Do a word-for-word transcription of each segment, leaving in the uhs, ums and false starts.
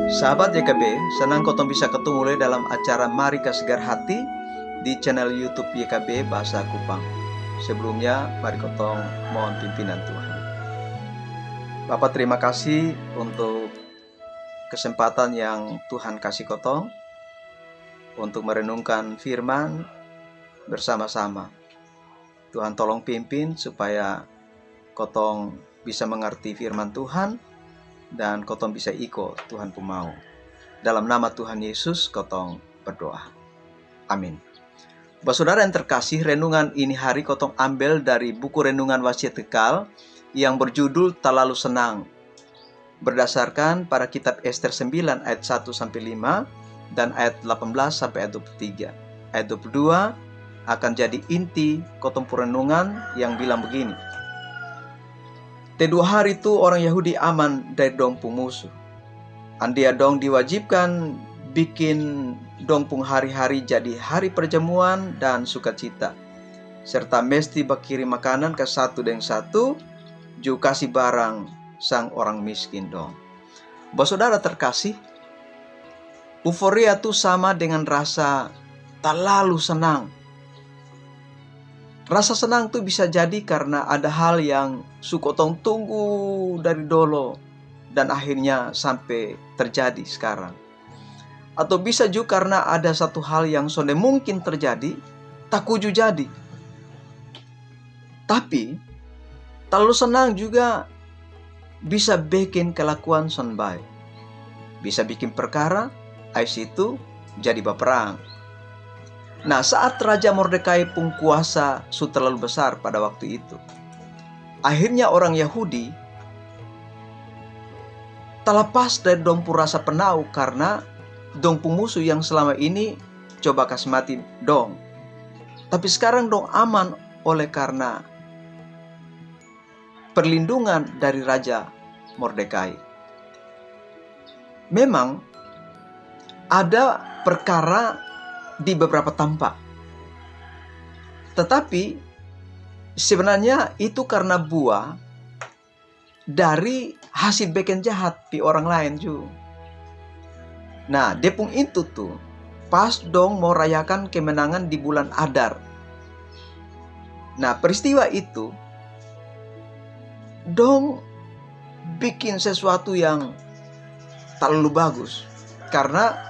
Sahabat Y K B, senang kotong bisa ketemu lai dalam acara Mari Kasegar Hati di channel YouTube Y K B Bahasa Kupang. Sebelumnya, mari kotong mohon pimpinan Tuhan. Bapa, terima kasih untuk kesempatan yang Tuhan kasih kotong untuk merenungkan firman bersama-sama. Tuhan tolong pimpin supaya kotong bisa mengerti firman Tuhan dan kotong bisa iko Tuhan pung mau. Dalam nama Tuhan Yesus kotong berdoa. Amin. Basaudara yang terkasih, renungan ini hari kotong ambil dari buku renungan Wasiat Kekal yang berjudul Talalu Senang, berdasarkan pada kitab Ester sembilan ayat satu sampai lima dan ayat delapan belas sampai ayat dua puluh tiga. Ayat dua puluh dua akan jadi inti kotong pung renungan yang bilang begini: Te dua hari tu orang Yahudi aman dari dong pung musuh. Andia dong diwajibkan bikin dong pung hari-hari jadi hari perjamuan dan sukacita, serta mesti bakirim makanan ka satu deng satu, ju kasi barang sang orang miskin dong. Basaudara terkasih, euforia tu sama dengan rasa talalu senang. Rasa senang tu bisa jadi karna ada hal yang su kotong tunggu dari dolo dan akhirnya sampe terjadi skarang. Atau bisa ju karna ada satu hal yang sonde mungkin terjadi, takuju jadi. Tapi, talalu senang juga bisa bikin kelakuan son bae. Bisa bikin perkara, ais itu jadi baperang. Nah, saat Raja Mordekai pung kuasa su terlalu besar pada waktu itu, akhirnya orang Yahudi talapas dari dong pung rasa penau karna dong pung musuh yang selama ini coba kas mati dong. Tapi skarang dong aman oleh karna perlindungan dari Raja Mordekai. Memang ada perkara di beberapa tampa, tetapi sebenarnya itu karna buah dari hasil beken jahat pi orang laen ju. Nah, dia pung intu tu pas dong mau rayakan kemenangan di bulan Adar. Nah, peristiwa itu dong bikin sesuatu yang talalu bagus, karna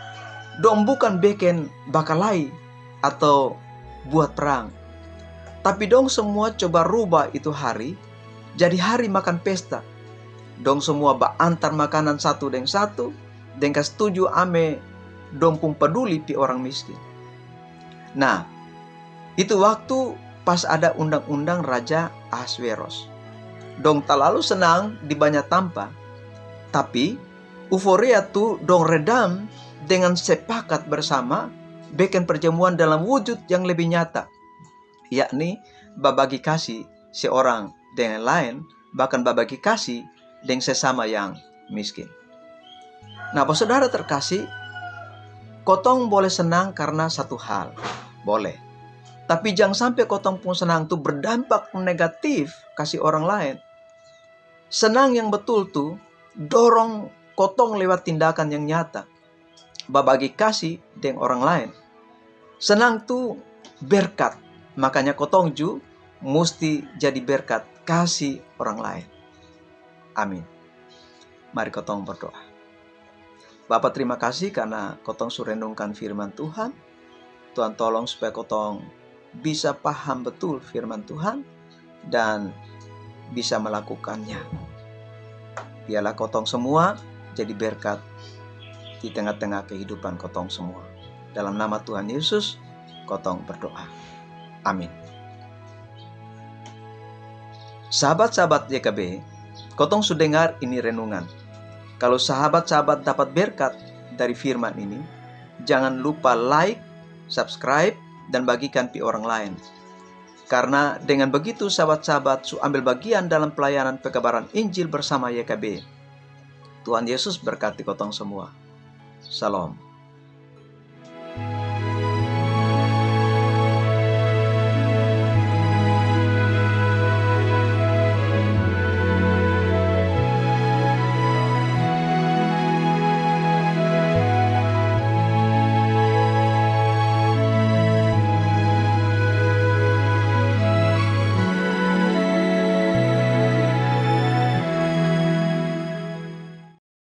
dong bukan beken bakalai atau buat perang, tapi dong semua coba rubah itu hari jadi hari makan pesta. Dong semua baantar makanan satu deng satu, deng kas tuju ame dong pung paduli pi orang miskin. Nah, itu waktu pas ada undang-undang Raja Ahasweros. Dong talalu senang di banya tampa, tapi euforia tu dong redam dengan sepakat bersama bikin perjamuan dalam wujud yang lebih nyata, yakni babagi kasi seorang dengan laen, bahkan babagi kasi deng sesama yang miskin. Nah, basaudara terkasih, kotong boleh senang karna satu hal, boleh. Tapi jang sampe kotong pung senang tu berdampak negatif kasi orang laen. Senang yang betul tu dorong kotong lewat tindakan yang nyata, babagi kasi deng orang laen. Senang tu berkat, makanya kotong ju musti jadi berkat kasi orang laen. Amin. Mari kotong berdoa. Bapa, terima kasih karna kotong su renungkan firman Tuhan. Tuhan, tolong supaya kotong bisa paham betul firman Tuhan dan bisa melakukannya. Biarlah kotong semua jadi berkat di tengah-tengah kehidupan kotong semua. Dalam nama Tuhan Yesus, kotong berdoa. Amin. Sahabat-sahabat Y K B, kotong su dengar ini renungan. Kalo sahabat-sahabat dapat berkat dari firman ini, jangan lupa like, subscribe, dan bagikan pi orang laen. Karna dengan begitu sahabat-sahabat su ambil bagian dalam pelayanan pekabaran Injil bersama Y K B. Tuhan Yesus berkati kotong semua. Shalom.